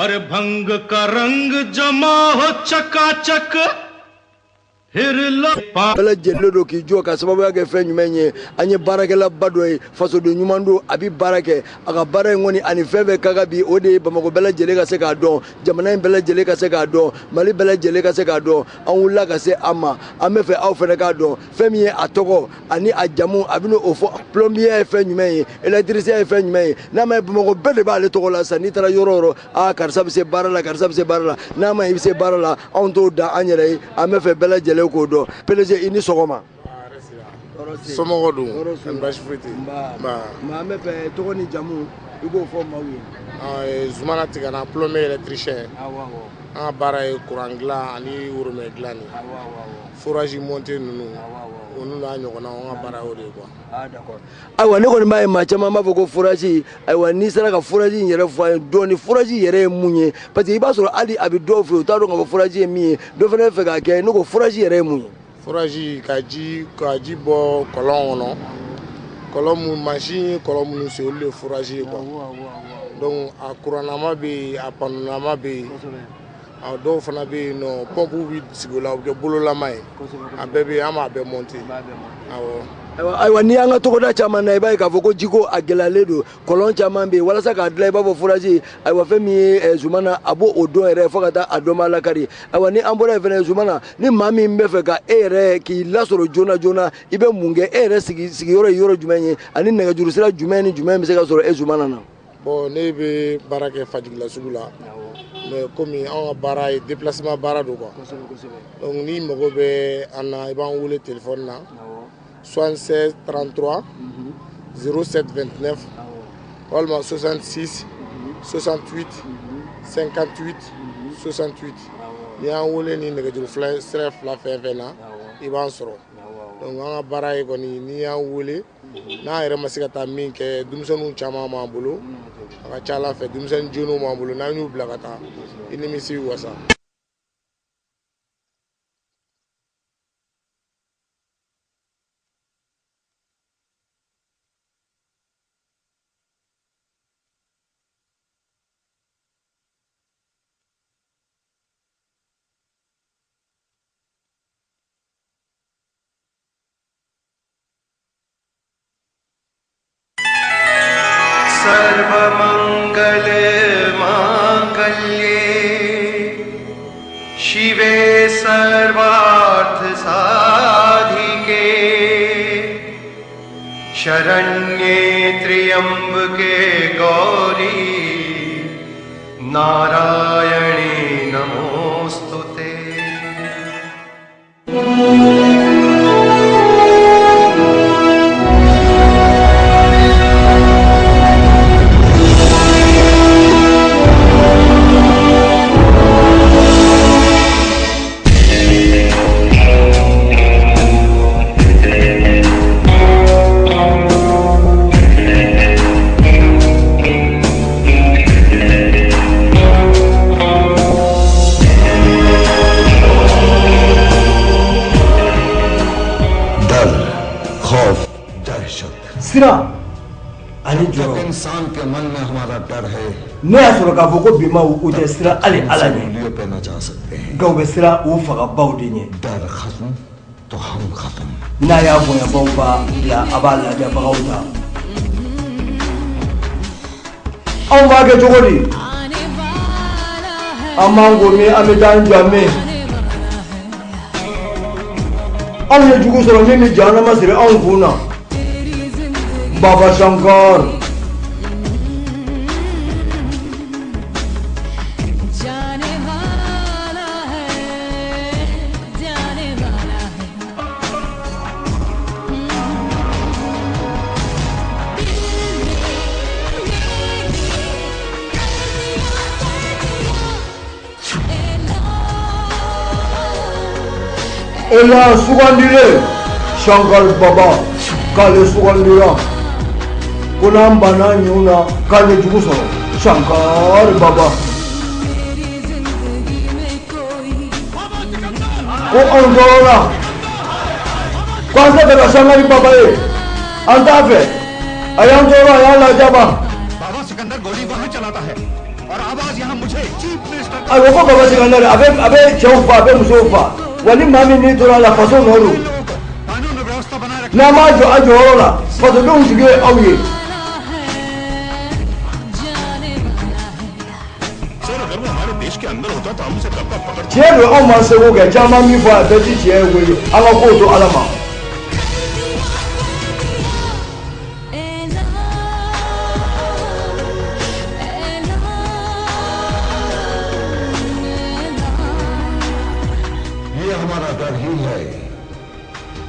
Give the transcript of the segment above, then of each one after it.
अरे भंग का रंग जमा हो चकाचक फिर लो Bɛɛ lajɛlen don k'i jɔ ka sababuya kɛ fɛn jumɛn ye? An ye baarakɛlaba dɔ ye, fasoden ɲuman don, a bɛ baara kɛ. A ka baara in kɔni ani fɛn fɛn ka kan bi, o de ye Bamakɔ bɛɛ lajɛlen ka se k'a dɔn, jamana in bɛɛ lajɛlen ka se k'a dɔn, Mali bɛɛ lajɛlen ka se k'a dɔn. An wulila ka se a ma, an bɛ fɛ aw fana k'a dɔn fɛn min ye a tɔgɔ ani a jamu. A bɛna o fɔ. Plombier ye fɛn jumɛn ye? Électricien ye fɛn jumɛn ye? N'a ma ye, Bamakɔ bɛɛ de b'ale tɔgɔ la sisan. N'i taara yɔrɔ o yɔrɔ, aa, karisa bɛ se baara la, karisa bɛ se baara la. N'a ma ye i bɛ se baara la, anw t'o dan an yɛrɛ ye. An bɛ fɛ bɛɛ lajɛlen k'o dɔn. PDG, i ni sɔgɔma. Somɔgɔw dun? Baasi foyi tɛ yen. Nba. An bɛ fɛ tɔgɔ ni jamu, i k'o fɔ maaw ye. Zumana Tigana, plombier électricien. Awɔ awɔ An ka baara ye courant dilan ani robinet dilan de, forage monté ninnu, olu n'a ɲɔgɔnnaw. An ka baara y'o de ye quoi. Ah, d'accord. Ayiwa, ne kɔni b'a ye maa caman b'a fɔ ko forage. Ayiwa, n'i sera ka forage in yɛrɛ fɔ an ye dɔɔni, forage yɛrɛ ye mun ye? Parce que i b'a sɔrɔ hali a bɛ dɔw fɛ yen, u t'a dɔn k'a fɔ forage ye min ye. Dɔ fana bɛ fɛ k'a kɛ. Ne ko forage yɛrɛ ye mun ye? Forage, ka ji bɔ kɔlɔn kɔnɔ, kɔlɔn mun mansin ye kɔlɔn minnu sen, olu de ye forage ye quoi. Donc a kurannama bɛ yen, a panneaulama bɛ yen, a dɔw fana bɛ yen nɔ, pompe bɛ sigi o la, o bɛ kɛ bololama ye. A bɛɛ bɛ yen, an b'a bɛɛ monter, awɔ. Ayiwa, n'i y'an ka togoda caman na, i b'a ye k'a fɔ ko jiko a gɛlɛyalen don. Kɔlɔn caman bɛ yen walasa k'a dilan, i b'a fɔ forage. Ayiwa, fɛn min ye Zumana, a b'o o dɔn yɛrɛ fo ka taa a dɔn lakari. Ayiwa, ni an bɔra yen fɛnɛ, Zumana, ni maa min bɛ fɛ ka e yɛrɛ k'i lasɔrɔ joona joona, i bɛ mun kɛ? E yɛrɛ sigi sigiyɔrɔ ye yɔrɔ jumɛn ye, ani nɛgɛjuru sira jumɛn ni jumɛn bɛ se ka sɔrɔ e Zumana na? Bon, ne bɛ baara kɛ Fajigila sugu la, mais komi anw ka baara ye déplacement baara don quoi, donc n'i mago bɛ an na, i b'an wele téléphone na 76 33 07 29 walima 66 68 58 68. N'i y'an wele ni nɛgɛjuru fila sira fila fɛn fɛn na, i b'an sɔrɔ. Donc an ka baara ye kɔni, n'i y'an wele, n'an yɛrɛ ma se ka taa min kɛ, denmisɛnninw caman b'an bolo. A ka ca Ala fɛ, denmisɛnnin jeunes b'an bolo, n'an y'u bila ka taa, i nimisi bɛ wasa. सर्वमङ्गल माङ्गल्ये शिवे सर्वार्थ साधिके शरण्ये त्र्यम्बके गौरी नारायणी नमोऽस्तु ते। डर, खौफ, दहशत। Siran ani जब jɔrɔ. इंसान के मन में हमारा डर है, Ne y'a sɔrɔ k'a fɔ ko bimaw u tɛ siran hali Ala ɲɛ, उंगलियों पे नचा सकते हैं। nka u bɛ siran u fagabaw de ɲɛ. डर खत्म तो हम खत्म। N'a y'a bonyabaw ba bila, a b'a lajabagaw ta. Anw b'a kɛ cogo di? An b'an ko min, an bɛ taa an jɔ min? Anw ye jugu sɔrɔ min bɛ jahanama siri anw kun na. Baba Shankar. जाने वाला है, जाने वाला है। दिल ने मेरे कर दिया, कर दिया ऐलान। Ela sugandilen, Shankar Baba k'ale sugandira ko n'an banna ɲinw na, k'an ye jugu sɔrɔ. Shankar Baba मेरी जिंदगी में कोई ko anw tɔɔrɔla, ko an tɛ fɛ ka Shankar Baba ye, an t'a fɛ, a y'an tɔɔrɔ, a y'an lajaba. बाबा सिकंदर गोली वहां चलाता है और आवाज यहाँ। Ayiwa, ko Baba Sikandari a bɛ cɛw fa, a bɛ musow fa. Wa ni maa min n'i tora a la, faso nɔ don. N'an m'a jɔ a jɔyɔrɔ la, fasodenw sigi ye aw ye. Sir, अगर वो हमारे देश के अंदर होता तो हम उसे कब का पकड़ Tiɲɛ don, anw m'an seko kɛ. Caman min fɔ, a bɛɛ ti tiɲɛ ye koyi. An ka kow to Ala ma. ऐलान ऐलान ये हमारा डर ही है।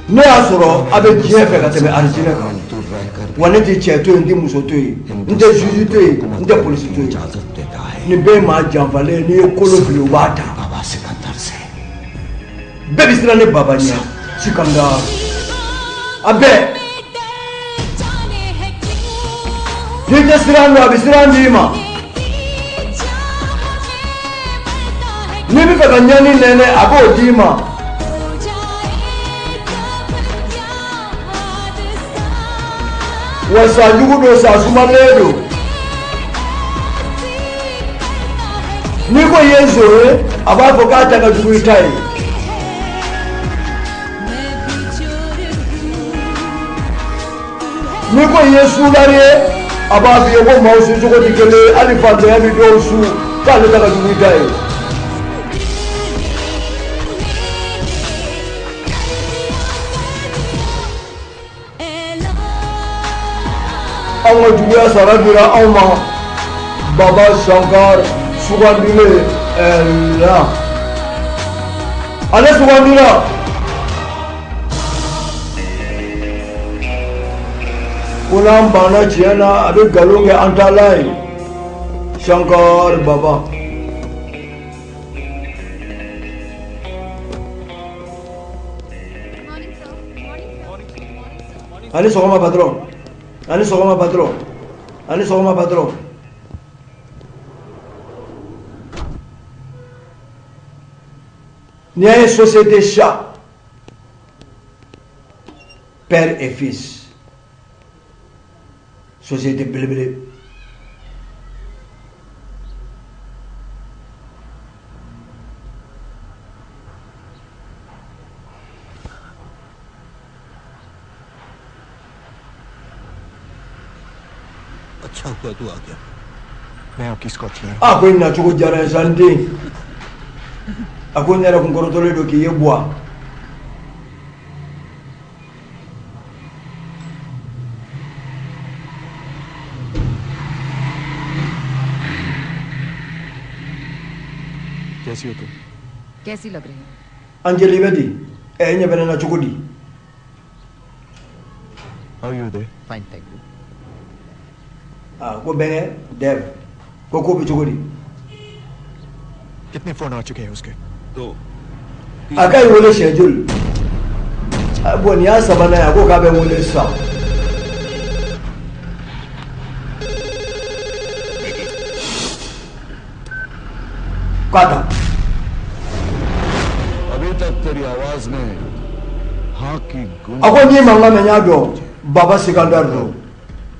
Ne y'a sɔrɔ a bɛ diɲɛ fɛ ka tɛmɛ alijinɛ kan. दूर रहकर Wa ne tɛ cɛ to yen, n tɛ muso to yen, n tɛ juge to yen, n tɛ polisi to yen. इजाजत देता है। Nin bɛɛ ye maa janfalen ye. N'i ye kolo fili, u b'a ta. बाबा सिकंदर से। Bɛɛ bɛ siran ne Baba ɲɛ, Sikandar, a bɛɛ. जाने है क्यों N'i tɛ siran dɔn, a bɛ siran d'i ma. चाह में मरता है। N'i bɛ fɛ ka ɲani nɛnɛ, a b'o d'i ma. हो जाए कब क्या हादसा। Wa sa jugu don, sa sumalen don. N'i ko i ye nson ye, a b'a fɔ k'a ta ka jugu i ta ye. मैं भी चोर हूँ। N'i ko i ye sudari ye, a b'a f'i ye ko maaw su cogo tɛ kelen ye, hali fantanya bɛ dɔw su, k'ale ta ka jugu i ta ye. ऐलान Anw ka juguya sara dira anw ma. Baba Shankar sugandilen la, ale sugandira. Ko n'an banna tiɲɛ na, a bɛ nkalon kɛ an taala ye. Shankar Baba. Ani sɔgɔma patron, ani sɔgɔma patron, ani sɔgɔma patron. N'i y'a ye société Shah père et fils, société belebele. अच्छा हुआ तू आ गया। मैं आपकी स्कॉच ले A ko i nacogo diyara n ye sa, n den. A ko n yɛrɛ kun kɔrɔtɔlen don k'i ye buwa. कैसी हो तुम? कैसी लग रही हूँ? Anjali, bɛ di ɛ, e ɲɛ bɛ ne na cogo di? How you there? Fine, thank you. A ko bɛnkɛ Dev, ko ko bɛ cogo di? कितने फोन आ चुके हैं उसके? दो। A k'a ye wele siɲɛ joli? A, bon, nin y'a sabanan ye. A ko k'a bɛ n wele sisan k'a ta. अभी तक तेरी आवाज में हाँ की गूंज। A ko n'i mankan mɛn, n y'a dɔn Baba Sikandar don.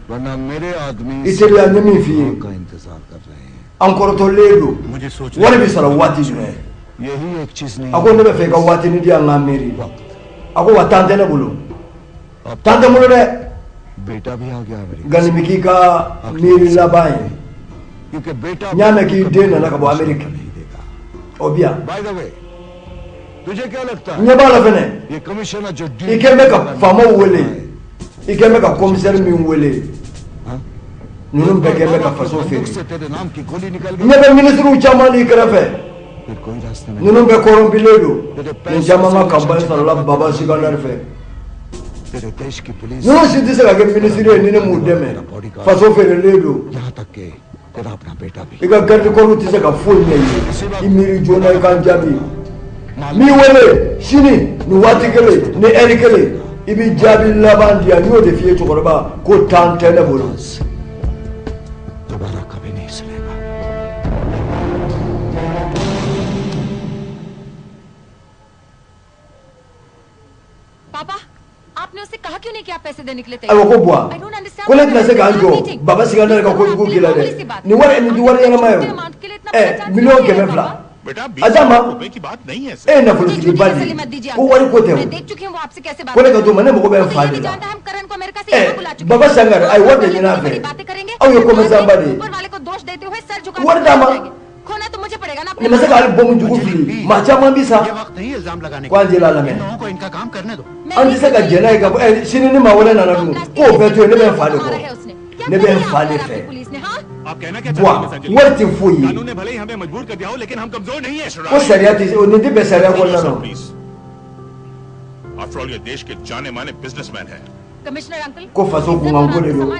वरना मेरे आदमी I teliya, n ye min f'i ye. हाँ का इंतजार कर रहे हैं। An kɔrɔtɔlen don. मुझे सोच Wari bɛ sara waati jumɛn? यही एक चीज नहीं। A ko ne bɛ fɛ i ka waatinin di yan, n ka miiri. A ko wa temps tɛ ne bolo, temps tɛ n bolo dɛ. बेटा भी आ गया America. Nka nin bɛ k'i ka miiri laban ye. क्योंकि बेटा N y'a mɛn k'i den nana ka bɔ Amérique, नहीं देगा। O bi yan. By the way, तुझे क्या लगता N है ɲɛ b'a la fɛnɛ, ये कमिश्नर जो i kɛn bɛ ka faamaw wele, i kɛn bɛ ka commissaire min wele, ninnu bɛɛ kɛn bɛ ka faso feere. से तेरे नाम की गोली निकल N गई ɲɛ bɛ ministres caman n'i kɛrɛfɛ, फिर कोई रास्ते में ninnu bɛɛ corrompilen don. Nin caman ka campagne sarala Baba Sikandar fɛ. तेरे देश की police Ninnu si tɛ se ka kɛ ministre ye ni ne m'u dɛmɛ. Faso feerelen don. यहाँ तक के तेरा अपना बेटा भी। I ka garde corps tɛ se ka foyi ɲɛ i ye. I miiri joona, i k'an jaabi. N b'i wele sini nin waati kelen ni heure kelen, i bɛ jaabi laban di yan. N y'o de f'i ye cɛkɔrɔba, ko temps tɛ ne bolo. दोबारा कभी नहीं सुनेगा। पापा, आपने उससे कहा क्यों नहीं कि आप पैसे देने के लिए Ayiwa, ko buwa, I don't understand. Ko ne tɛna se k'an jɔ Baba Sikandar ka kojugu k'i la dɛ. Nin wari, nin tɛ wari ɲɛnama ye o. 200,000 a d'a ma. E ye nafolotigiba de ye, ko wari ko tɛ o, ko ne ka d'o ma, ne mago bɛ n fa de la. Ɛ, Baba Sangare, a ye wari de ɲini a fɛ, aw ye commerçant ba de ye, wari d'a ma. Nin ma se ka hali bɔnmu jugu fili, maa caman bi sa. Ko an tɛ la lamɛn, an tɛ se ka jɛn n'a ye ka fɔ ɛ sini ni maa wɛrɛ nana dun, k'o bɛɛ to yen. Ne bɛ n fa de kɔ, ne bɛ n fa de fɛ. Wa wari tɛ foyi ye, ko sariya tɛ o, nin tɛ bɛn sariya kɔnɔna na. After all, ये देश के जाने माने बिजनेसमैन है. Ko faso kunkanko de don.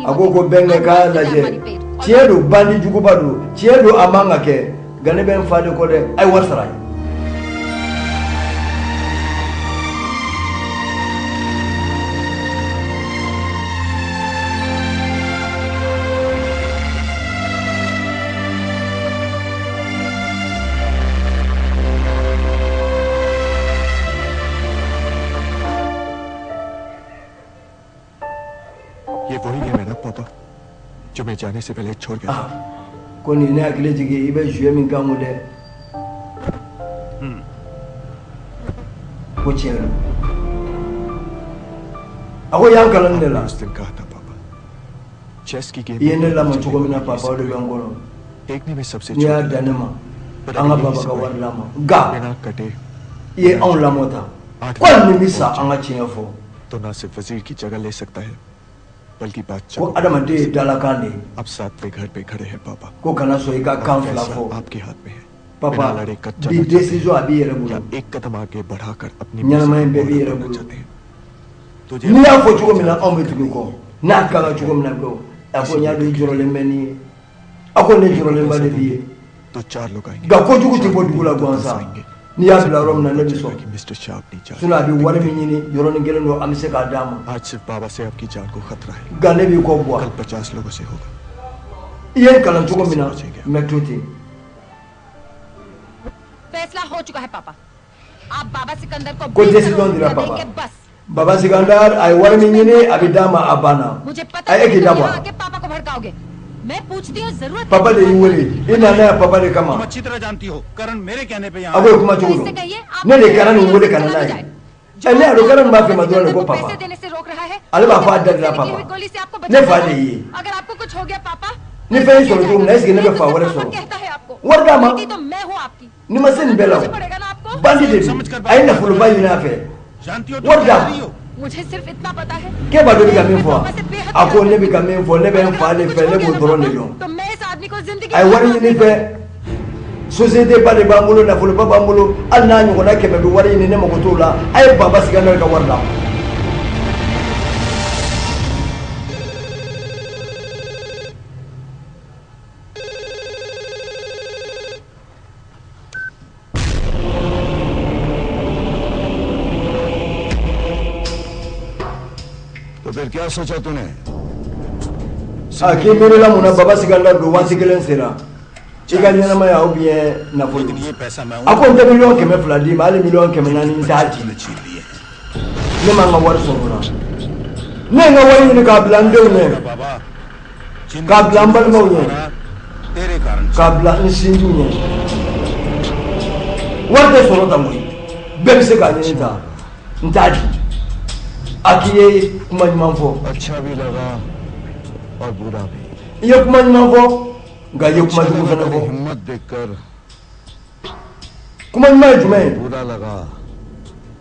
A ko ko bɛnkɛ k'a lajɛ, tiɲɛ don, bandi juguba don, tiɲɛ don, a man ka kɛ, nka ne bɛ n fa de kɔ dɛ. A ye wari sara ye. ये वही गेम है ना पापा, जो मैं जाने से पहले छोड़ गया था? Ko nin ne hakili jigin i bɛ jouer min kan kun dɛ. Ko tiɲɛ don. A ko y'an kalan de la. उस दिन कहा था पापा, चेस की game I ye ne lamɔ cogo min na papa, o de bɛ n kɔnɔ. देखने में सबसे N'i y'a dan ne ma, an ka baba ka wari d'a ma, nka बिना कटे i ye anw lamɔ tan ko hali ni bɛ sa, an ka tiɲɛ fɔ. तो ना सिर्फ वजीर की जगह ले सकता है बल्कि बादशाह Ko adamaden ye dalakan de ye. अब सातवें घर पे खड़े हैं पापा. Ko kana sɔn i ka kan fila फैसला fɔ. आपके हाथ में है. Papa, बिना लड़े कच्चा bi चाहते décision a b'i yɛrɛ हैं bolo. या एक कदम आगे बढ़ाकर अपनी Ɲɛnamaya in bɛɛ b'i yɛrɛ बनाना bolo. चाहते हैं? N'i y'a fɔ cogo min na, anw bɛ tugu i kɔ. N'a kan ka cogo min na bɛ, a ko n y'a dɔn i jɔrɔlen bɛ nin ye. A ko ne jɔrɔlenba de b'i ye. तो चार लोग आएंगे. Nka kojugu tɛ bɔ dugu la gansan. N'i y'a bila yɔrɔ min na, ne bɛ sɔn. Mister Shah अपनी जान Sinon a bɛ wari min ɲini, yɔrɔnin kelen don, an bɛ se k'a d'a ma. आज सिर्फ बाबा से आपकी जान को खतरा है, Nka ne b'i kɔ buwa. कल 50 लोगों से होगा. I ye n kalan cogo min na, n bɛ to ten. फैसला हो चुका है पापा, आप बाबा सिकंदर को Ko 20 décision crore dira रुपया papa. देंगे बस. Baba Sikandar a ye wari min ɲini, a bɛ d'a ma, a banna. मुझे पता A है e k'i तुम da bɔ यहाँ a la. आके पापा को भड़काओगे. मैं पूछती हूँ जरूरत Papa de y'i wele, i nana yan papa de kama. तुम अच्छी तरह जानती हो, करण मेरे कहने पे A यहाँ ko ye kuma cogo इससे don. कहिए आप Ne de kɛra nin wele ka na n'a ye. Ɛ, ne y'a dɔn Karan b'a fɛ ma dɔrɔn de ko papa. पैसे देने से रोक रहा है, Ale b'a fɔ a da de la निकली papa. हुई गोली से आपको Ne बचा fa de y'i ye. अगर आपको कुछ हो गया पापा, Ni fɛn y'i sɔrɔ cogo min na, est ce que ne bɛ fa wɛrɛ sɔrɔ? कहता है आपको Wari d'a ma. बेटी तो मैं हूँ आपकी. Ni ma se nin bɛɛ la o. Bandi de don. A ye nafoloba ɲini a fɛ. जानती हो तुम Wari d'a क्या ma. कर रही हो? मुझे सिर्फ इतना पता है K'e b'a dɔn i bɛ ka min fɔ wa? A ko ne bɛ ka min fɔ, ne bɛ n fa de fɛ, ne b'o dɔrɔn de dɔn. तो मैं इस आदमी को जिंदगी A ye wari ɲini fɛ, société ba de b'an bolo, nafoloba b'an bolo, hali n'a ɲɔgɔnna 100 bɛ wari ɲini, ne mago t'o la. A ye Baba Sikandar ka wari d'a ma. तो फिर क्या सोचा तूने? A k'i miirila mun na? Baba Sikandar don, waati kelen sera i ka ɲɛnamaya ou bien nafolo. A ko n tɛ 200,000 d'i ma, hali 400,000 n t'a di. Ne ma n ka wari sɔrɔ o la. Ne ye n ka wari ɲini k'a bila n denw ɲɛ, k'a bila n balimaw ɲɛ, तेरे कारण k'a bila n sinjiw ɲɛ. Wari tɛ sɔrɔ tan koyi, bɛɛ bɛ se k'a ɲini ta, n t'a di. A k'i ye kuma ɲuman fɔ. अच्छा भी लगा और बुरा भी. I ye kuma ɲuman fɔ, nka i ye kuma jugu fana fɔ. हिम्मत देखकर Kuma ɲuman ye jumɛn ye? बुरा लगा.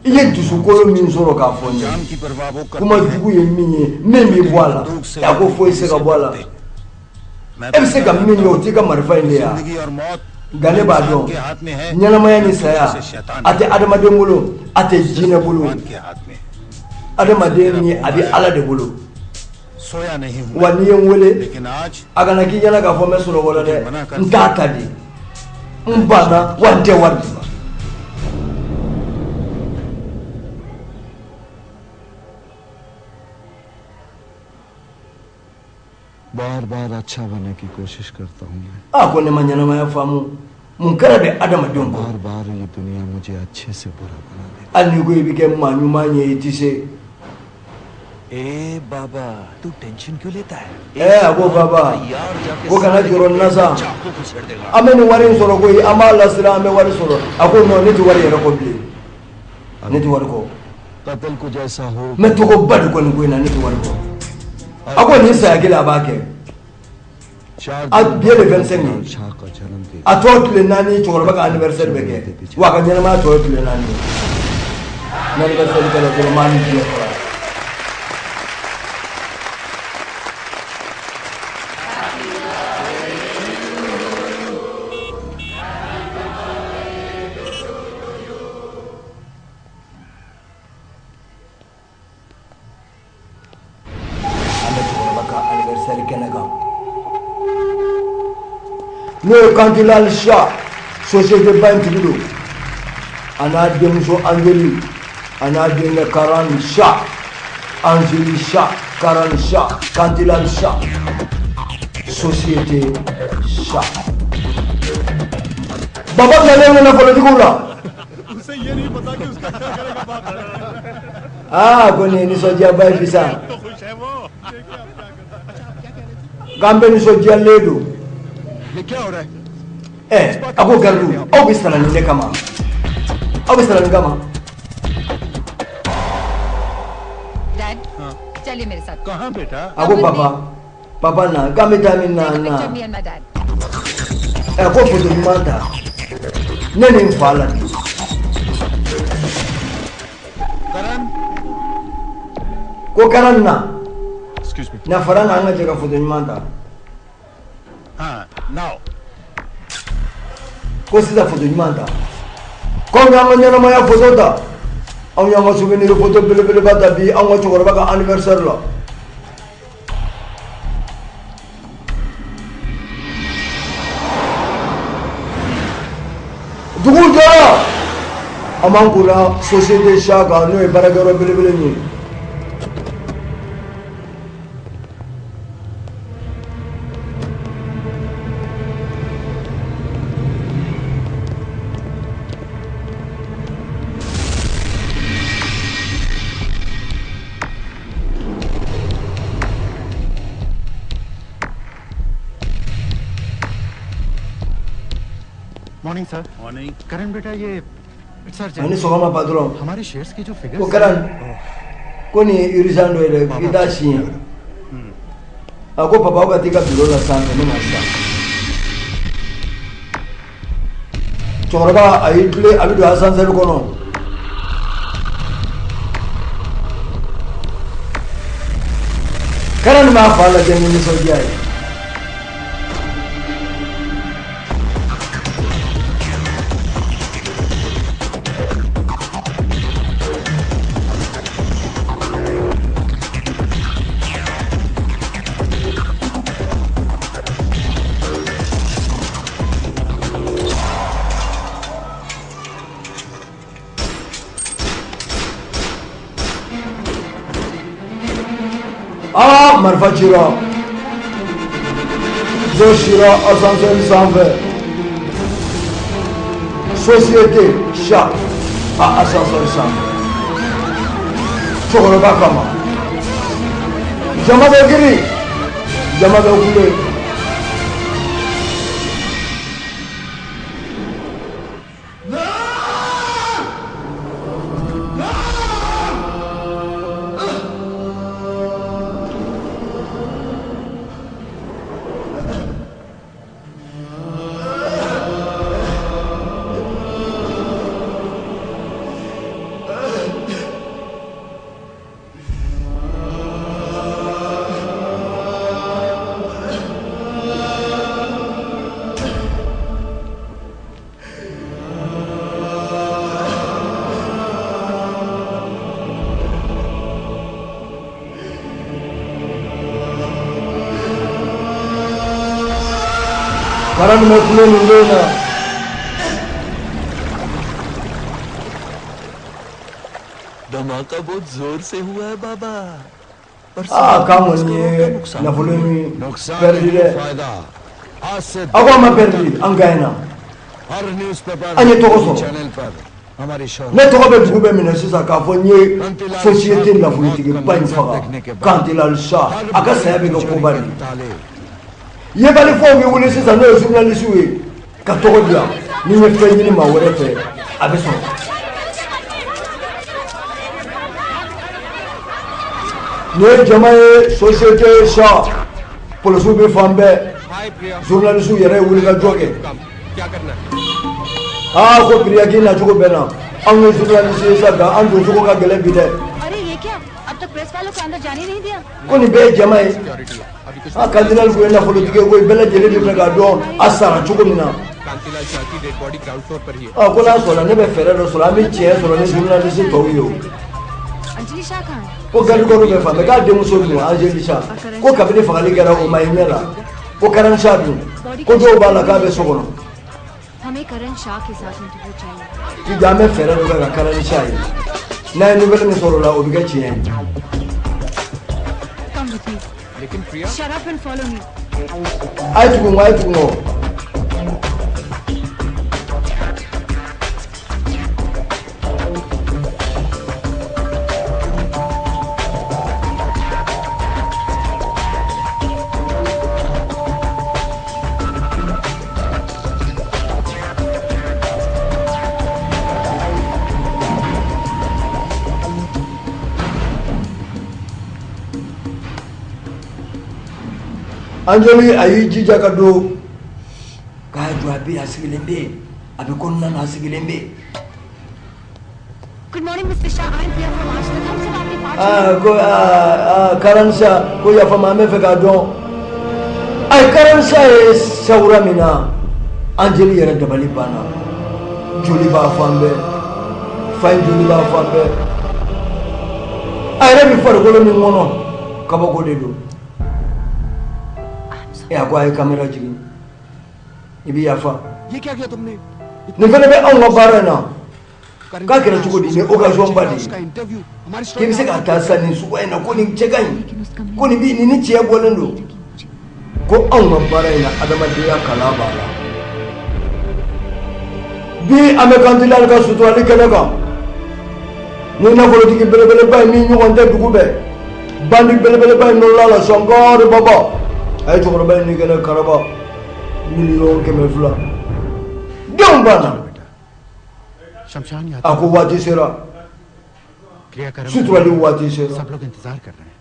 I ye dusukolo min sɔrɔ k'a fɔ n ye. जान की परवाह वो करते Kuma हैं। jugu ye min ye, min bɛ bɔ a la, a ko foyi tɛ se ka bɔ a la. E bɛ se ka min kɛ, o t'i ka marifa in de ye wa? जिंदगी और मौत Nka ne b'a dɔn, के हाथ में है, ɲɛnamaya ni saya a tɛ adamaden bolo, a tɛ jinɛ bolo. भगवान के हाथ में है। Adamaden ni a bɛ Ala de bolo. सोया नहीं हूँ Wa n'i ye n wele, लेकिन आज a kana k'i ɲɛna k'a fɔ n bɛ sunɔgɔ la dɛ, n t'a ta de, n banna wa n tɛ wari d'i ma. बार बार अच्छा बनने की कोशिश करता हूँ मैं. A ko ne ma ɲɛnamaya faamu, mun kɛra bɛ adamadenw kɔ? बार बार ये दुनिया मुझे अच्छे से बुरा बना देती. Hali n'i ko i bɛ kɛ maa ɲuman ye, i tɛ se. ए बाबा, तू टेंशन क्यों लेता है? Ɛ, a ko baba, ko kana jɔrɔ nin na sa, an bɛ nin wari in sɔrɔ koyi, an b'a lasira, an bɛ wari sɔrɔ. A ko non, ne tɛ wari yɛrɛ kɔ bilen, ne tɛ wari kɔ. कत्ल कुछ ऐसा हो. N bɛ tɔgɔba de kɔ nin ko in na, ne tɛ wari kɔ. A ko nin saya kelen, a b'a kɛ. A bi ye le 25 ye. Shah का जन्मदिन. A tɔ tile 4, cɛkɔrɔba ka anniversaire bɛ kɛ, wa a ka ɲɛnamaya tɔ ye tile 4 ye. N'anniversaire kɛra dɔrɔn, n b'a ni diɲɛ faga. An bɛ cɛkɔrɔba ka anniversaire kɛnɛ kan, n'o ye Kantilal Shah, société ba in tigi don, a n'a denmuso Anjali, a n'a denkɛ Karan Shah, Anjali Shah, Karan Shah, Kantilal Shah, société Shah. Baba bilalen don nafolotigiw la. उसे ये नहीं पता कि उसका क्या करेगा बाप. Aa, ko nin ye nisɔndiyaba ye bi sa. तो खुश है वो. देखिए आप क्या करता है. अच्छा, आप क्या कह रहे थे? K'an bɛ nisɔndiyalen don. ये क्या हो रहा है? Ɛ, a ko garibu, aw bɛ sara nin de kama, aw bɛ sara nin kama. Dad, चलिए मेरे साथ. कहाँ बेटा? A ko papa, papa na, k'an bɛ taa min na? Take a na picture, me and my dad. Ɛ, ko foto ɲuman ta ne ni n fa la bi. Ko Karan na. Excuse me. Na fara n kan, an ka jɛ ka foto ɲuman ta. हाँ, now. Ko sisan foto ɲuman ta, k'anw y'an ka ɲɛnamaya foto ta, anw y'an ka souvenir foto belebeleba ta bi anw ka cɛkɔrɔba ka anniversaire la. Dugu jɔra, an b'an kunna société Shah kan, n'o ye baarakɛyɔrɔ belebele in ye. Morning sir. Morning. करण बेटा, ये it's A ni sɔgɔma patron. हमारे shares की जो figures Ko Karan, ko nin ye urgent dɔ ye dɛ, k'i t'a siɲɛ. A ko papa, aw ka t'i ka bureau la sanfɛ, ne na sisan. Cɛkɔrɔba a y'i tilen, a bɛ don ascenseur kɔnɔ. Karan b'a fa lajɛ ni nisɔndiya ye. Aa, marifa cira, dɔ sira ascenseur sanfɛ, société Shah a ascenseur sanfɛ, cɛkɔrɔba kama. Jama bɛ girin, jama bɛ kule. Karan bɛ kule nin don in na. धमाका बहुत जोर से हुआ है बाबा, पर Aa, k'an kɔni ye nafolo min नुकसान perdu dɛ. फायदा आज से A ko an ma perdu, an gagnera. Her newspaper An ye tɔgɔ sɔrɔ. Channel पर. हमारी शोहरत Ne tɔgɔ bɛ dugu bɛɛ minɛ sisan k'a fɔ n ye société nafolotigiba in faga, Kantilal Shah. A ka saya bɛ kɛ koba de ye. Yebalifɔw bɛ wuli sisan, n'o ye journaliste ye, ka tɔgɔ di yan. Ni n ye fɛn ɲini maa wɛrɛ fɛ, a bɛ sɔrɔ. Nin ye jama ye, société Shah. Polisiw bɛ fan bɛɛ, journaliste yɛrɛ ye wulikajɔ kɛ. Aa, ko Priya, k'i nacogo bɛɛ na. Anw ye journaliste ye sa, nka an doncogo ka gɛlɛn bi dɛ. अरे, ये क्या? अब तक प्रेस वालों को अंदर जाने नहीं दिया। Ko nin bɛɛ ye jama ye. A Kantilal kun ye nafolotigi ye koyi. Bɛɛ lajɛlen bɛ fɛ k'a dɔn a sara cogo min na. Kantilal Shah की dead body ground floor पर ही है। Ɔ, ko n'a sɔnna, ne bɛ fɛɛrɛ dɔ sɔrɔ, an bɛ tiɲɛ sɔrɔ ni journaliste tɔw ye. O Anjali Shah कहाँ है? ko garde corps bɛ fan bɛɛ, k'a denmuso dun Anjali Shah, ko kabini fagali kɛra, o ma ye ɲɛ la. Ko Karan Shah dun, ko dɔw b'a la k'a bɛ so kɔnɔ. हमें करण शाह के साथ इंटरव्यू चाहिए। K'i jɔ, an bɛ fɛɛrɛ dɔ kɛ ka Karan Shah ye. N'an ye nouvelle min sɔrɔ o la, o bɛ kɛ tiɲɛ ye. Come with me. लेकिन प्रिया। Shut up and follow me. A ye tugu n kɔ, a ye tugu n kɔ. Anjali a y'i jija ka don k'a jɔ. A bɛ yen, a sigilen bɛ yen, a bɛ kɔnɔna na, a sigilen bɛ yen. Good morning, Mister Shah. I am Priya from Aaj Tak. हम सब आपके पास Aa, ko aa aa, Karan Shah, ko yafa ma, an bɛ fɛ k'a dɔn. Ayi, Karan Shah ye sawura min na, Anjali yɛrɛ dabali banna. Joli b'a fan bɛɛ, fa in joli b'a fan bɛɛ. A yɛrɛ bɛ farikolo min kɔnɔ, kabako de don. E, a ko a ye caméra jigin, i bɛ yafa. ये क्या किया तुमने? Nin fana bɛ anw ka baara in na. K'a kɛra cogo di? Nin ye occasion ba de ye. उसका इंटरव्यू हमारी K'i bɛ se k'a ta sisan nin suguya in na, ko nin cɛ ka ɲi, ko nin bi nin ni tiɲɛ bɔlen don. Ko anw ka baara in na, adamadenya kalan b'a la. Bi an bɛ Kantilal ka suturali kɛnɛ kan ni nafolotigi belebeleba ye min ɲɔgɔn tɛ dugu bɛɛ, bandi belebeleba in nɔrɔla la. Sankari Baba a ye cɛkɔrɔba in ni kɛnɛ karaba miliyɔn 200. Denw banna. शमशान A ko waati sera, क्रियाक्रम suturali waati sera, सब लोग इंतजार कर रहे हैं।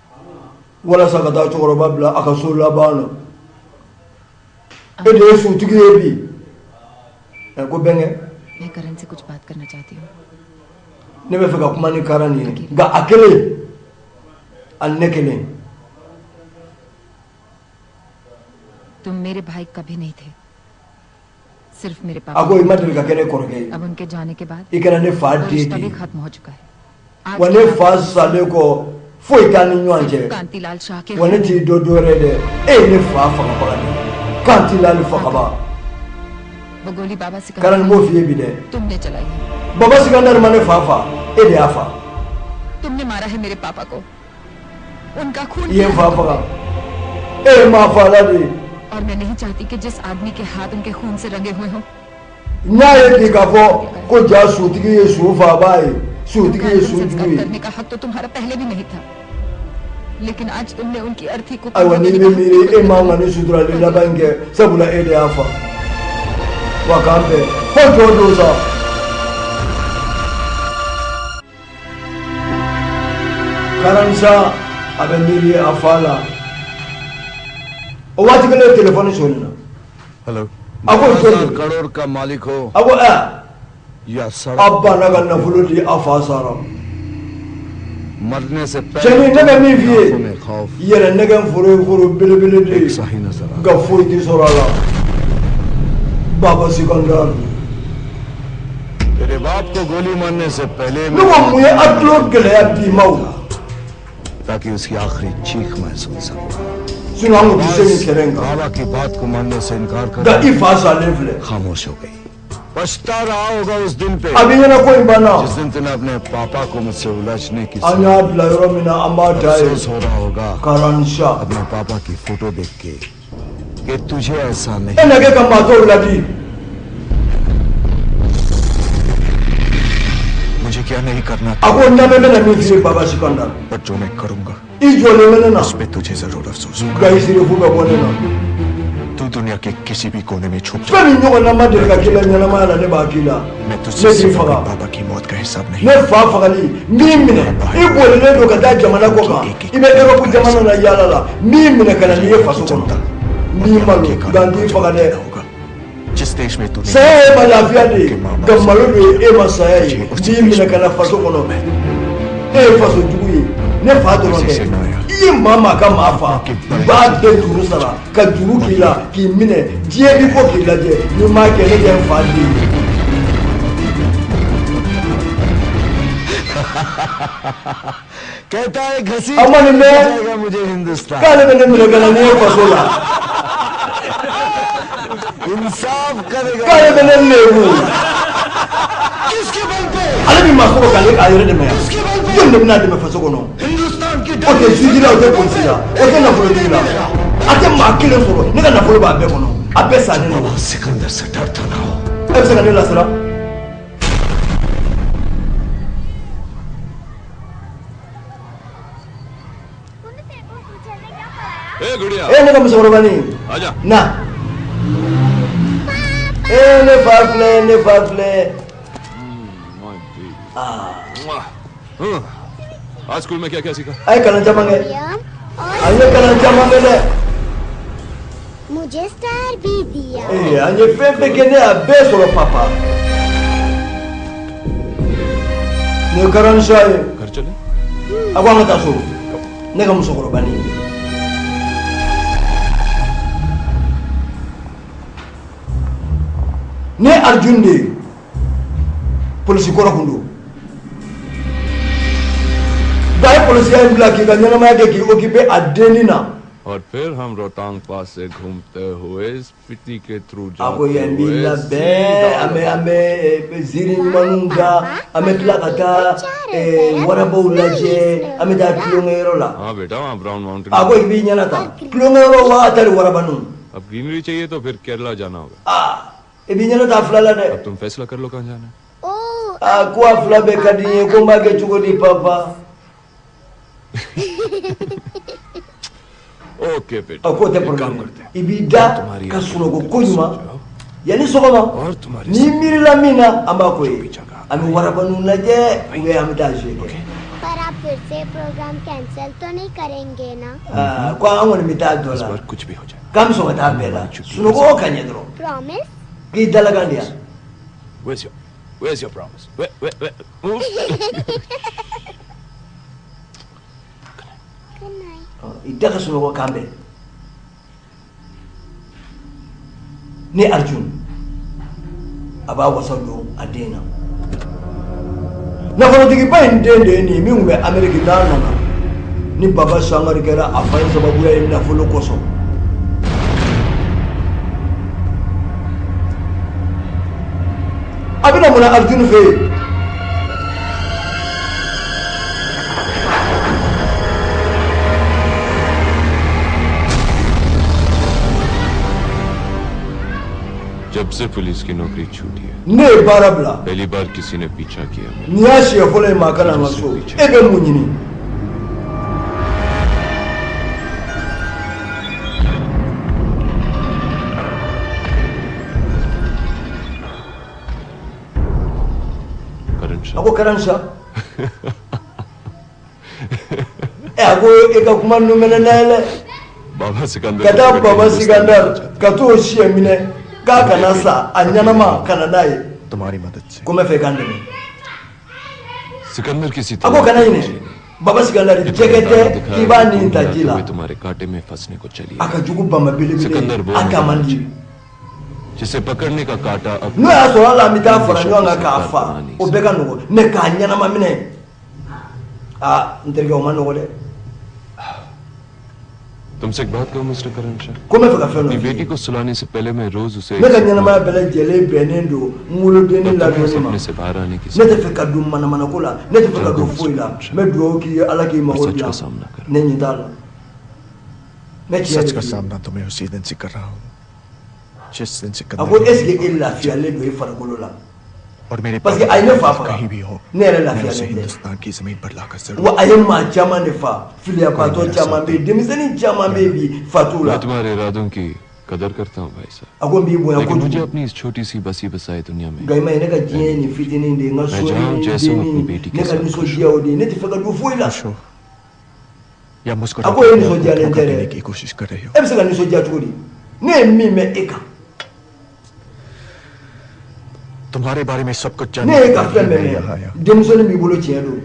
Walasa ka taa cɛkɔrɔba bila a ka so laban na. E de ye sutigi ye bi. Ɛ, ko bɛnkɛ, मैं करण से कुछ बात करना चाहती हूँ। Ne bɛ fɛ ka kuma ni Karan ye, nka a kelen ani ne kelen. तुम मेरे भाई कभी नहीं थे, सिर्फ मेरे A पापा। ko i ma deli ka kɛ ne kɔrɔkɛ ye, अब उनके जाने के बाद i kɛra ne fa वो den रिश्ता de भी ye. खत्म हो चुका है आज Wa के ne बाद fa salen kɔ, foyi t'an ni ɲɔgɔn cɛ. Kantilal Shah के Wa ne t'i dɔ dɔ wɛrɛ ye dɛ, e ye ne fa fagabaga de ye, Kantilal fagaba. वो गोली बाबा Sikandar Karan, n b'o f'i ye bi dɛ, तुमने चलाई है। Baba Sikandar ma ne fa fa, e de y'a fa. तुमने मारा है मेरे पापा को, उनका खून I ye किया n है fa तुमने। faga, e ye maa fa la de ye. और मैं नहीं चाहती कि जिस आदमी के हाथ उनके खून से रंगे हुए हों, N y'a ye bi k'a fɔ ko ja sutigi ye su faaba ye, sutigi ye अंतिम संस्कार sujugu ye. करने का हक तो तुम्हारा पहले भी नहीं था, लेकिन आज तुमने उनकी अर्थी को Ayiwa, n'i bɛ miiri, e man ka ni suturali laban in kɛ, sabula e de y'a fa. Wa k'an bɛn fo jɔ don sa. Karan Shah a bɛ miiri a fa la. O waati kelen, telefɔni sonni na. Hello. A ko jɔn don? Crore का मालिक हो A ko ɛ, या a सड़क banna ka nafolo di, a fa sara. मरने से Cɛnin, ne bɛ min f'i ye, आंखों में खौफ yɛrɛ nɛgɛ foro ye foro belebele de ye, एक सही नजर आ nka foyi tɛ sɔrɔ a la. Baba Sikandar, तेरे बाप को गोली मारने से पहले ne ko mun ye a tulo gɛlɛya bi ma o? ताकि उसकी आखिरी चीख मैं सुन सकूं। Sinon an kun tɛ se nin kɛlɛ in kan. बाबा की बात को मानने से इनकार कर Nka i fa salen filɛ. खामोश हो गई। पछता रहा होगा उस दिन पे A b'i ɲɛna ko in banna. जिस दिन तूने अपने पापा को मुझसे उलझने की An y'a bila yɔrɔ min na, an b'a da ye. अफसोस हो रहा होगा Karan Shah, अपने पापा की फोटो देख के कि तुझे ऐसा नहीं e na kɛ ka maa tɔw ladi. क्या नहीं करना A ko n lamɛn, bɛna min f'i ye, Baba Sikandar. पर जो मैं करूंगा I jɔlen bɛ ne na. उस पे तुझे जरूर अफसोस होगा। Nka i sirifu bɛ bɔ ne na. तू दुनिया के किसी भी कोने में छुप जा। Fɛn min ɲɔgɔnna ma deli ka k'i la ɲɛnamaya la, ne b'a k'i la. मैं Ne तुझसे t'i सिर्फ faga. अपने बाबा की मौत का हिसाब नहीं। Ne fa fagali, n b'i minɛ. I bolilen don ka taa jamana kɔ kan, i bɛ Erɔpu jamana na yaala la, n b'i minɛ ka na n'i ye faso kɔnɔ. N b'i malo, nka n t'i faga dɛ. जिस देश में तूने Saya ye ma lafiya de ye, nka malo de ye e ma saya ye. N b'i minɛ ka na faso kɔnɔ. E ye faso jugu ye. Ne fa dɔrɔn tɛ, i ye maa maa ka maa fa, n b'a bɛɛ juru sara ka juru k'i la k'i minɛ. Diɲɛ b'i bɔ k'i lajɛ. N'i m'a kɛ, ne tɛ n fa den ye. कहता है घसीट A ma nin mɛn. जाएगा मुझे Hindustan. K'ale bɛ ne minɛ ka na ni ye faso la. इंसाफ करेगा। K'ale bɛ ne lebu. किसके बल पे? Ale bɛ maa sɔrɔ k'ale k'a yɛrɛ dɛmɛ yan. Jɔn de bɛna dɛmɛ faso kɔnɔ? Hindustan की O tɛ juge la, o tɛ polisi la, o tɛ nafolotigi la. A tɛ maa kelen sɔrɔ. Ne ka nafolo b'a bɛɛ kɔnɔ, a bɛɛ sannen don. Sikandar से डरता ना हो। E bɛ se ka ne lasiran? ए गुड़िया। E ne ka musokɔrɔbanin. आजा। Na. E ne fa filɛ, ne fa filɛ. हाँ, आज स्कूल में क्या क्या सीखा? A ye kalan caman kɛ, a ye kalan caman kɛ dɛ. मुझे स्टार भी दिया। Ee, an ye fɛn fɛn kɛ, ne y'a bɛɛ sɔrɔ, papa. Nin ye Karan Shah ye. घर चले। A ko an ka taa so, ne ka musokɔrɔbanin. Ne Arjun de ye, polisi kɔrɔ kun don. Nka a ye polisiya in bila k'i ka ɲɛnamaya kɛ, k'i occuper a dennin na. और फिर हम रोहतांग पास से घूमते हुए स्पीति के through A ko जाते yan b'i हुए labɛn, an bɛ ziiri ɲumanw da, an bɛ tila ka taa warabaw lajɛ, an bɛ taa tulonkɛyɔrɔ la. हाँ बेटा, वहाँ brown mountain. A ko i b'i ɲɛna ta tulonkɛyɔrɔ wa tari warabaninw. अब ग्रीनरी चाहिए तो फिर केरला जाना होगा। Aa, i b'i ɲɛna ta fila la dɛ. अब तुम फैसला कर लो कहाँ जाना है। A ko a fila bɛɛ ka di n ye, ko n b'a kɛ cogo di, papa? Okay बेटा। A k'o tɛ problème, i b'i da ka sunɔgɔ ko ɲuman yanni sɔgɔma. N'i miirila min na, an b'a ko ye. An bɛ warabaninw lajɛ ou bien an bɛ taa jouer kɛ. पर आप फिर से programme cancel तो नहीं करेंगे ना? Aa, ko an kɔni bɛ taa dɔ la. कुछ भी हो जाए। K'an bɛ sɔn ka taa bɛɛ la, sunɔgɔ ka ɲɛ dɔrɔn. Promise. K'i dalakan di yan. Where's your promise? Where? Move. Good night. I da ka sunɔgɔ, kan bɛn. Ni Arjun a b'a wasa don a den na, nafolotigiba in den de ye nin ye, min tun bɛ Ameriki n'a nana ni Baba Sankari kɛra a fa in sababuya ye nafolo kosɔn. A bɛna mun na Arjun fɛ yen? जब से पुलिस की नौकरी छूटी है, Ne ye baara bila, पहली बार किसी ने पीछा किया मेरा। Nin y'a siɲɛ fɔlɔ ye maa ka na n ka so. E bɛ mun ɲini? Karan A ko Karan Shah, ɛ, a ko e ka kuma ninnu mɛnɛ n'a ye dɛ. Baba Sikandar Ka taa Baba Sikandar ka t'o siɲɛ minɛ k'a kana sa a ɲɛnama ka na n'a ye. तुम्हारी मदद से। Ko n bɛ fɛ i k'an dɛmɛ. Sikandar किसी A ko kana ɲinɛ, Baba Sikandar jɛgɛ tɛ k'i b'a nin ta ji la. हुए तुम्हारे कांटे में फंसने को चली। A ka jugu bama belebele Sikandar ye, वो a ta man di. जिसे पकड़ने का कांटा अब N'o y'a sɔrɔ hali an bɛ taa fara ɲɔgɔn kan k'a fa, o bɛɛ ka nɔgɔn, mɛ k'a ɲɛnama minɛ, aa, n terikɛ, o ma nɔgɔn dɛ. तुमसे एक बात कहूं मिस्टर करण Shah? Ko n bɛ fɛ ka fɛn dɔ अपनी f'i ye. बेटी को सुलाने से पहले मैं रोज उसे Ne ka ɲɛnamaya bɛɛ lajɛlen bɛnnen don n wolodenni ladonni ma. सपने से बाहर आने की Ne tɛ fɛ ka don manamanako la, ne tɛ fɛ ka don foyi la. N bɛ dugawu k'i ye, Ala k'i mago dilan. Ne ɲin t'a la, n bɛ tiɲɛ सच de का f'i ye. सामना तो मैं उसी दिन से कर रहा हूँ जिस दिन से A ko est ce que e lafiyalen don i farikolo la? और मेरे Parce que a ye ne fa faga, कहीं भी हो, ne yɛrɛ मैं उसे lafiyalen tɛ. हिंदुस्तान की जमीन पर लाकर जरूर Wa a ye maa caman de fa, filiyabatɔ caman bɛ yen, denmisɛnnin caman bɛ yen bi fatu la. मैं तुम्हारे इरादों की कदर करता हूँ भाई साहब, A ko n b'i bonya लेकिन मुझे kojugu. अपनी इस छोटी सी बसी बसाई दुनिया में Nka i ma ye, ne ka diɲɛ ye nin fitinin de ye, n ka मैं so जहाँ ni हूँ n जैसे हूँ अपनी denni, बेटी ne के ka साथ खुश nisɔndiya o de ye, ne tɛ fɛ ka don foyi la. या मुस्कुरा A ko e nisɔndiyalen tɛ देने dɛ. की कोशिश कर रहे हो? E bɛ se ka nisɔndiya cogo di, ne ye min mɛn e kan? तुम्हारे बारे में सब कुछ Ne जानने ye के ka बाद fɛn ही bɛɛ मैं यहाँ आया। mɛn, denmisɛnnin b'i bolo, tiɲɛ don.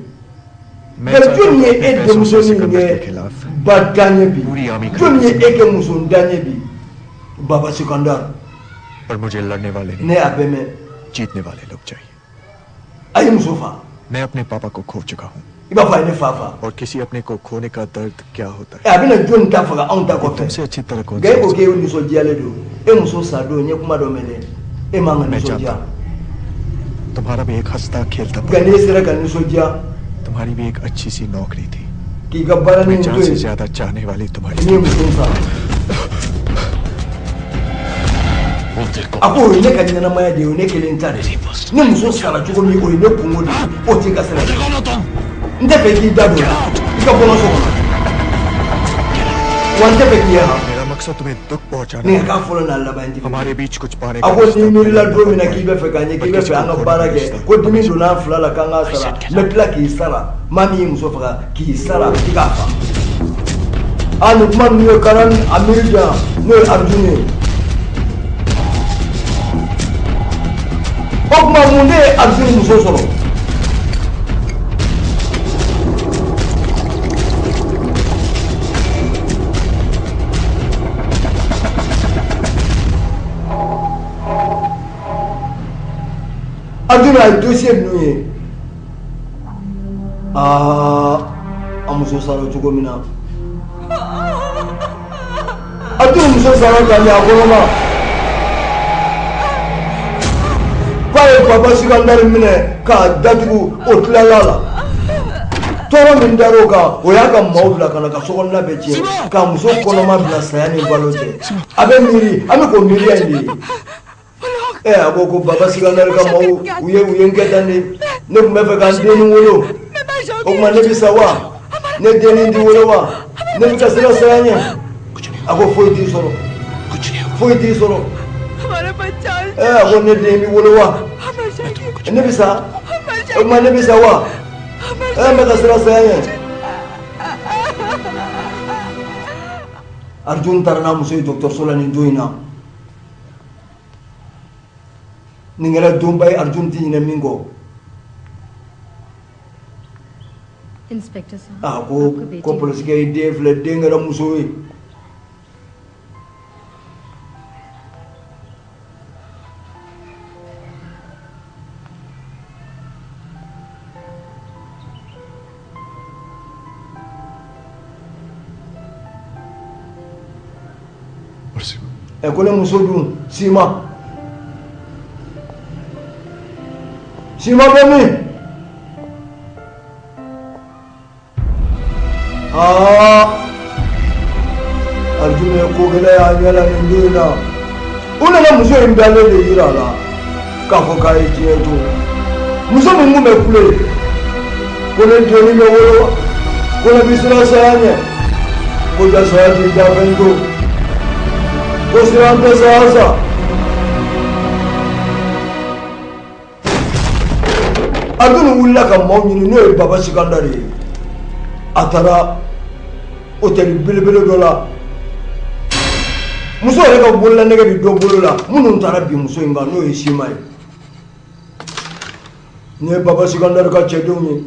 मैं Nka चाहता jɔnni हूँ ye अपने e पैसों से denmusonin Sikandar के kɛ खिलाफ ba dan ye bi? पूरी आर्मी खड़ी Jɔnni ye कर e kɛ musondan ye bi, Baba Sikandar? पर मुझे लड़ने वाले Ne नहीं, y'a bɛɛ mɛn. जीतने वाले लोग चाहिए। A ye muso fa. मैं अपने पापा को खो चुका हूँ I b'a fɔ a ye ne fa fa. और किसी अपने को खोने का दर्द क्या होता Ɛ, a bɛna jɔnni ta faga anw ta है kɔfɛ? तुमसे अच्छी तरह कौन Nka e ko समझ k'e nisɔndiyalen don. E muso sa don, n ye kuma dɔ mɛn dɛ, e man ka मैं nisɔndiya. जानता हूँ तुम्हारा भी एक हंसता खेलता Nka n'e sera ka nisɔndiya तुम्हारी भी एक अच्छी सी नौकरी थी। k'i ka baara तुम्हें ni जान to से yen, ज्यादा चाहने वाली तुम्हारी n'i ye muso in sa, a ko o ye ne ka ɲɛnamaya de ye, o ye ne kelen ta de ye. Ne muso sara cogo min, o ye ne kungo de ye, o t'i ka sira ye. N tɛ fɛ k'i da don la, i ka bɔ n ka so kɔnɔ, wa n tɛ fɛ k'i ye han. मेरा मकसद तुम्हें दुख पहुंचाना Ne ka fɔlɔ n'a laban tɛ. हमारे बीच कुछ पाने A ko n'i miirila don min na k'i bɛ fɛ k'an ye, k'i bɛ fɛ an ka baara kɛ, ko dimi donna an fila la k'an k'a sara, n bɛ tila k'i sara. Maa min y'i muso faga, k'i sara, i k'a fa. A nin kuma ninnu ye Karan a miiri jan, n'o ye Arjun ye. O tuma, mun de ye Arjun muso sɔrɔ? Arjun a ye dossier ninnu ye, aa, a muso sara cogo min na, Arjun muso sara ka ɲɛ a kɔnɔma k'a ye Baba Sikandari minɛ k'a datugu. O tilala la, tɔɔrɔ min dar'o kan, o y'a ka maaw bila ka na ka sokɔnɔna bɛɛ tiɲɛ, k'a muso kɔnɔma bila saya ni balo cɛ. A bɛ miiri, an bɛ k'o miiriya in de ye. Ɛ, a ko ko Baba Sikandari ka maaw u ye n kɛ tan de. Ne tun bɛ fɛ ka n dennin wolo, o tuma ne bɛ sa wa? Ne dennin ti wolo wa? Ne bɛ ka siran saya ɲɛ. A ko foyi t'i sɔrɔ, foyi t'i sɔrɔ. Ɛ, a ko ne den bɛ wolo wa? Ne bɛ sa, o tuma ne bɛ sa wa? Ɛ, n bɛ ka siran saya ɲɛ. Arjun taara n'a muso ye dɔgɔtɔrɔso la nin don in na. Nin kɛra donba ye, Arjun tɛ ɲinɛ min kɔ. Inspector साहब, A ko ko polisikɛ ye den filɛ, den kɛra muso ye. Ɛ, ko ne muso dun, Sima, Sima bɛ min? Aa, Arjun ye ko gɛlɛn y'a ɲɛ la nin don in na. U nana muso in dalen de yira a la k'a fɔ k'a ye diɲɛ to. Muso min kun bɛ kule ko ne dennin bɛ wolo wa, ko ne bɛ siran saya ɲɛ, ko ja saya t'i dafɛn to, ko siran tɛ saya sa. Arjun wulila ka maaw ɲini, n'o ye Baba Sikandari ye. A taara hôtel belebele dɔ la. Muso yɛrɛ ka bololanɛgɛ bɛ dɔ bolo la, minnu taara bin muso in kan, n'o ye Sima ye. Nin ye Baba Sikandari ka cɛdenw ye.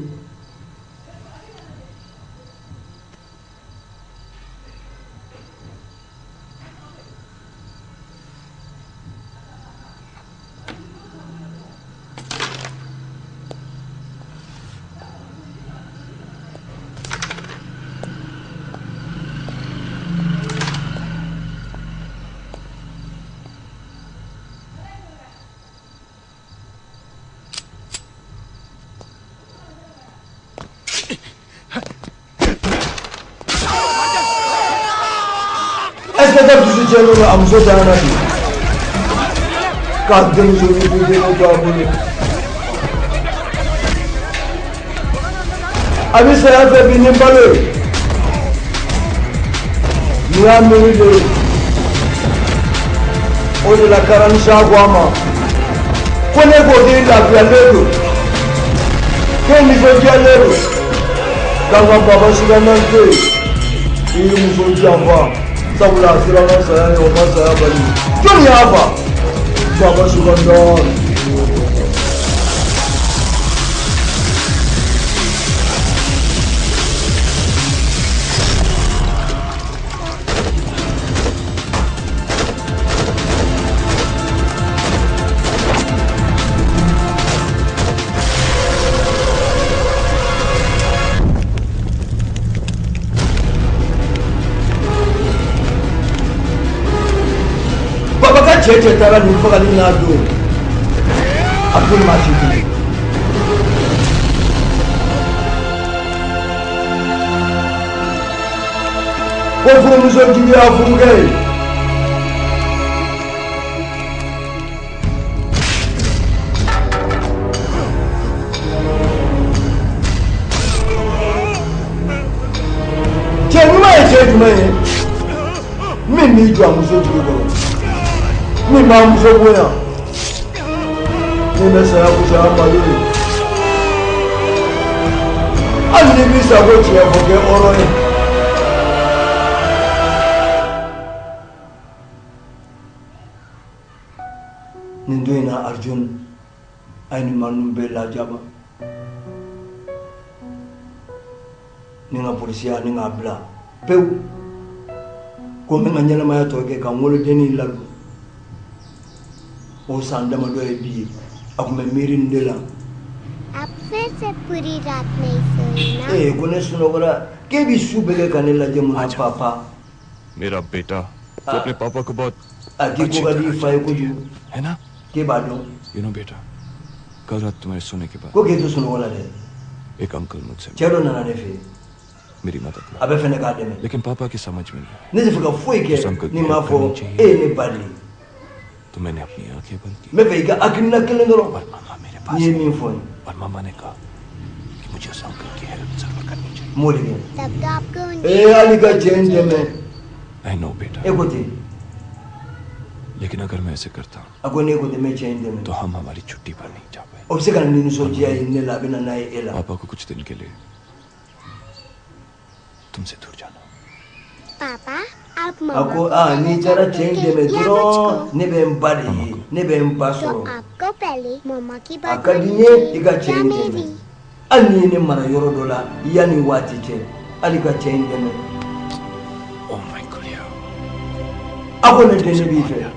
Inspecteur dusu tiɲɛnen don, a muso tanyana bi k'a denmuso ni den to a bolo. A bɛ saya fɛ bi ni balo ye. Nin y'a miiri de ye. O de la Karamisa ko a ma ko ne ko k'i lafiyalen don, k'e nisɔndiyalen don, k'an ka Baba Sikandari to yen, i y'i muso janfa, sabula a siranna saya ɲɛ, o ma saya bali. Jɔnni y'a fa? Baba Sikandari. Baba ka cɛ cɛ taara nin fagali n'a don, a ko maa si tɛ. Ko furumuso juguya furukɛ ye. Cɛ ɲuman ye cɛ jumɛn ye? Min b'i jɔ a muso jigi kɔrɔ, min b'a muso bonya, min bɛ saya fisaya malo ye. Hali n'i b'i sago tiɲɛ fɔ, kɛ hɔrɔn ye. Nin don in na, Arjun a ye nin maa ninnu bɛɛ lajaba ni ka polisiya ni k'a bila pewu, ko n bɛ ka ɲɛnamaya tɔ kɛ ka n wolodennin ladon. O san damadɔ ye bi ye, a tun bɛ miiri nin de la. आप फिर से पूरी रात नहीं सोए ना? Ee, ko ne sunɔgɔra, k'e bi su bɛɛ kɛ ka ne lajɛ mun na, papa? मेरा बेटा तो अपने पापा को बहुत A k'i ko ka di i fa ye kojugu, है ना? K'e b'a dɔn. You know बेटा, कल रात तुम्हारे सोने के बाद Ko k'e to sunɔgɔ la dɛ, एक अंकल मुझसे cɛ dɔ nana ne fɛ yen. मेरी मदद A bɛ fɛnɛ k'a dɛmɛ. लेकिन पापा की समझ में नहीं Ne tɛ fɛ ka foyi उस kɛ uncle ni की m'a help fɔ करनी चाहिए। e ye ne ba de ye. तो मैंने अपनी आंखें बंद की N bɛ fɛ i ka hakilina kelen dɔrɔn n'i ye min fɔ n ye, और मामा ने कहा कि मुझे उस अंकल की हेल्प जरूर करनी चाहिए। N b'o de kɛ. तब तो आपको उनकी Ee, hali ka cɛ in dɛmɛ. I know बेटा, E ko ten. लेकिन अगर मैं ऐसे करता A ko ne ko ten, n bɛ cɛ in dɛmɛ, तो हम हमारी छुट्टी पर नहीं जा पाए। O bɛ se ka na ni nisɔndiya ye ne la, a bɛ na n'a ye e la. पापा को कुछ दिन के लिए तुमसे दूर जाना। पापा, आप A मम्मा ko को aa, पहले n'i taara cɛ in चाहते dɛmɛ थे या dɔrɔn, मुझको? ne bɛ n ba de ye, ne bɛ n ba तो sɔrɔ. आपको पहले मम्मा की A बात ka di माननी n ye i चाहिए ka cɛ या in dɛmɛ. मेरी? Hali n'i ye ne mara yɔrɔ dɔ la yanni waati cɛ, hali ka cɛ in dɛmɛ. Oh my गुड़िया, A ko ne den, ne b'i fɛ.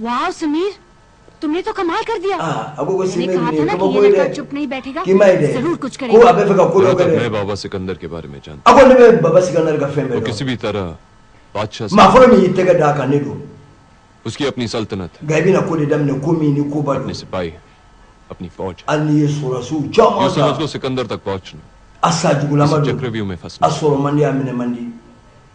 वाह समीर, तुमने तो कमाल कर दिया। Ah, a ko मैंने Sɛmɛ कहा nin था ye ना कि kabako ये ye लड़का dɛ. चुप नहीं बैठेगा, K'i m'a ye dɛ, जरूर कुछ ko करेगा। a bɛ fɛ ka ko dɔ जहाँ kɛ तक dɛ. मैं बाबा सिकंदर के बारे में जानता A ko ne bɛ Baba Sikandari ka fɛn हूँ, bɛɛ वो dɔn. किसी भी तरह बादशाह से Maa fɔlɔ min y'i tɛgɛ d'a kan, ne don. उसकी अपनी सल्तनत है, Nka i bɛna ko de daminɛ, ko min ni koba don. अपने सिपाही है, अपनी फौज है। Hali n'i ye sɔrɔdasiw यूं caman समझ ta, लो सिकंदर तक पहुंचना a sa jugulama इस don, चक्रव्यूह में फंसना a sɔrɔ man di, a minɛ man di.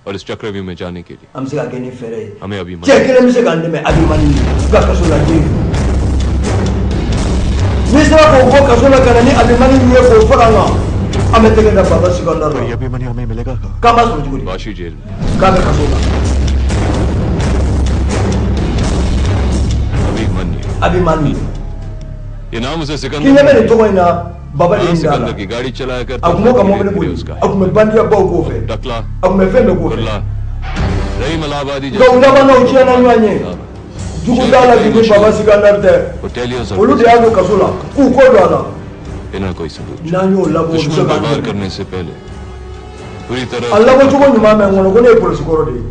और इस चक्रव्यूह में जाने के लिए An bɛ se ka kɛ ni fɛɛrɛ ye. हमें अभी Cɛ kelen bɛ se k'an dɛmɛ, Abimani ka kaso la den. N'i sera k'o bɔ kaso la ka na ni Abimani ye k'o faga an kan, an bɛ tɛgɛ da Baba Sikandari la. ये अभिमन्यु हमें मिलेगा कहाँ? K'an b'a sɔrɔ cogo di? Vashi jail में। K'a bɛ kaso la. Abhimanyu, Abimani. ये नाम उसे K'i Sikandar ɲɛ bɛ nin tɔgɔ in na, Baba de हाँ, ye nin d'a la. Sikandar की गाड़ी चलाया करता A tun b'o ka था, mɔbili धीरे-धीरे boli, उसका a tun bɛ bandiyabaw k'o fɛ, Dakla, a tun bɛ fɛn bɛɛ k'o fɛ. Kurla, Rahim Allahabadi Nka u labanna, u tiɲɛna ɲɔgɔn ye. Jugu t'a la bi ni Baba Sikandari tɛ. Hoteliers और Olu de y'a don kaso la k'u kɔ don a la. बिना कोई सबूत N'an y'o labɔ, o bɛ se दुश्मन k'an पर वार dɛmɛ. करने से पहले पूरी तरह A labɔcogo ɲuman bɛ n kɔnɔ, ko ne ye polisi kɔrɔ de ye.